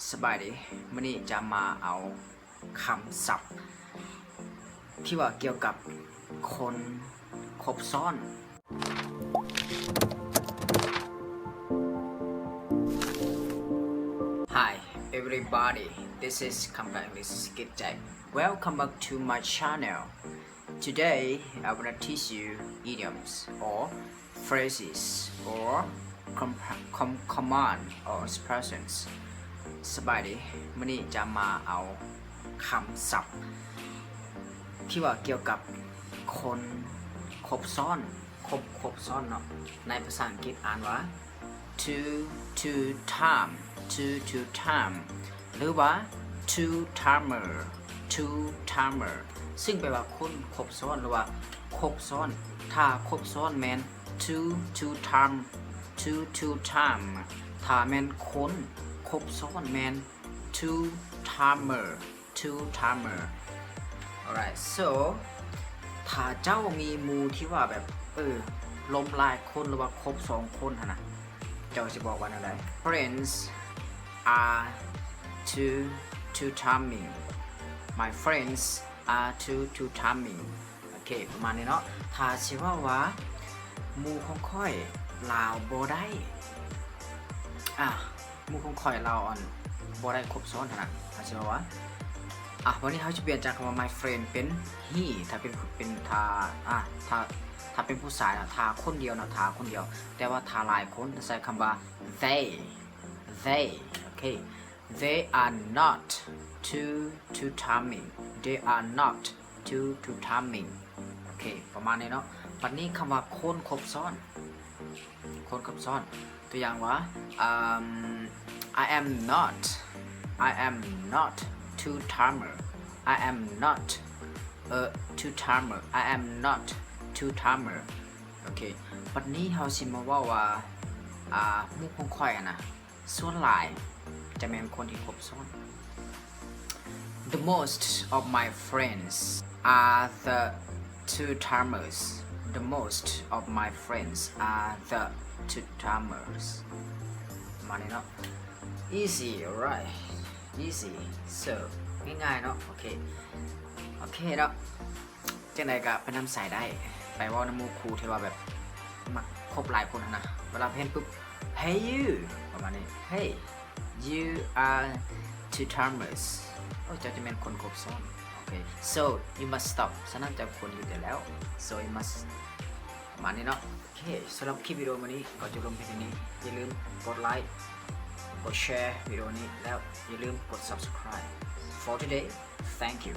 ສະບາຍດີ ມື້ນີ້ຈະມາເອົາຄຳສັບທີ່ວ່າກ່ຽວກັບຄົນຄົບຊ້ອນ. Hi everybody, this is Kamka English Skit Jack. Welcome back to my channel. Today I wanna teach you idioms or phrases or com com command or expressions. ສະບາຍດີ ມື້ນີ້ຈະມາເອົາຄຳສັບທີ່ວ່າກ່ຽວກັບຄົນຄົບຊ້ອນ ຄົບ ຄົບຊ້ອນເນາະ ໃນພາສາອັງກິດອ່ານວ່າ two two time, two two time ຫຼືວ່າ two timer, two timer ຊຶ່ງແປວ່າຄົນຄົບຊ້ອນ ຫຼືວ່າຄົບຊ້ອນ. ຖ້າຄົບຊ້ອນແມ່ນ two two time, two two time. ຖ້າແມ່ນຄົນຄົບຊ້ອນແມ່ນ two timer, two timer. Alright, so ຖ້າເຈົ້າມີໝູ່ທີ່ວ່າແບບ ເອີ ລົມຫຼາຍຄົນ ຫຼືວ່າຄົບສອງຄົນຫັ້ນນະ ເຈົ້າຊິບອກວ່າແນວໃດ? Friends are two two timing. My friends are two two timing. ໂອເຄ ປະມານນີ້ເນາະ. ຖ້າຊິເວົ້າວ່າ ໝູ່ຂອງຂ້ອຍລາວບໍ່ໄດ້ ອາ ໝູ່ຂອງຂ້ອຍລາວ ອັນ ບໍ່ໄດ້ຄົບຊ້ອນຫັ້ນນະ ເຮົາຊິເວົ້າວ່າ ອາ ວັນນີ້ເຮົາຈະປ່ຽນຈາກຄຳວ່າ my friend ເປັນ he ຖ້າເປັນ ເປັນ ຖ້າ ອາ ຖ້າ ຖ້າເປັນຜູ້ຊາຍນະ ຖ້າຄົນດຽວນະ ຖ້າຄົນດຽວ. ແຕ່ວ່າຖ້າຫຼາຍຄົນ ຈະໃຊ້ຄຳວ່າ they, they. ໂອເຄ They are not two two timing. They are not two two timing. ໂອເຄ ປະມານນີ້ເນາະ. ບັດນີ້ຄຳວ່າຄົນຄົບຊ້ອນ ຄົນຄົບຊ້ອນ ຕົວຢ່າງວ່າ ອາ I am not, I am not two timer. I am not a two timer. I am not two timer. ໂອເຄ ບັດນີ້ເຮົາຊິມາເວົ້າວ່າ ອາ ໝູ່ຂອງຂ້ອຍຫັ້ນນະ ສ່ວນຫຼາຍຈະແມ່ນຄົນທີ່ຄົບຊ້ອນ. The most of my friends are the two timers. The most of my friends are the two timers. ປະມານນີ້ເນາະ. Easy, right? Easy. So ງ່າຍໆເນາະ. ໂອເຄ ໂອເຄເນາະ. ຈັ່ງໃດກະໄປນຳໃຊ້ໄດ້ ໄປເວົ້ານຳໝູ່ຄູ່ທີ່ວ່າແບບມັກຄົບຫຼາຍຄົນຫັ້ນນະ ເວລາເຫັນປຸບ Hey you ປະມານນີ້ Hey you are two timers. ໂອ້ ເຈົ້າຈະແມ່ນຄົນຄົບຊ້ອນ. ໂອເຄ So you must stop. ສະນັ້ນເຈົ້າຄວນຢຸດໄດ້ແລ້ວ. So you must ປະມານນີ້ເນາະ. ໂອເຄ ສຳລັບຄລິບວິດີໂອມື້ນີ້ກໍຈົບລົງພຽງເທົ່ານີ້. ຢ່າລືມກົດໄລ ກົດແຊວິດີໂອນີ້ ແລ້ວຢ່າລືມກົດ subscribe. For today, thank you.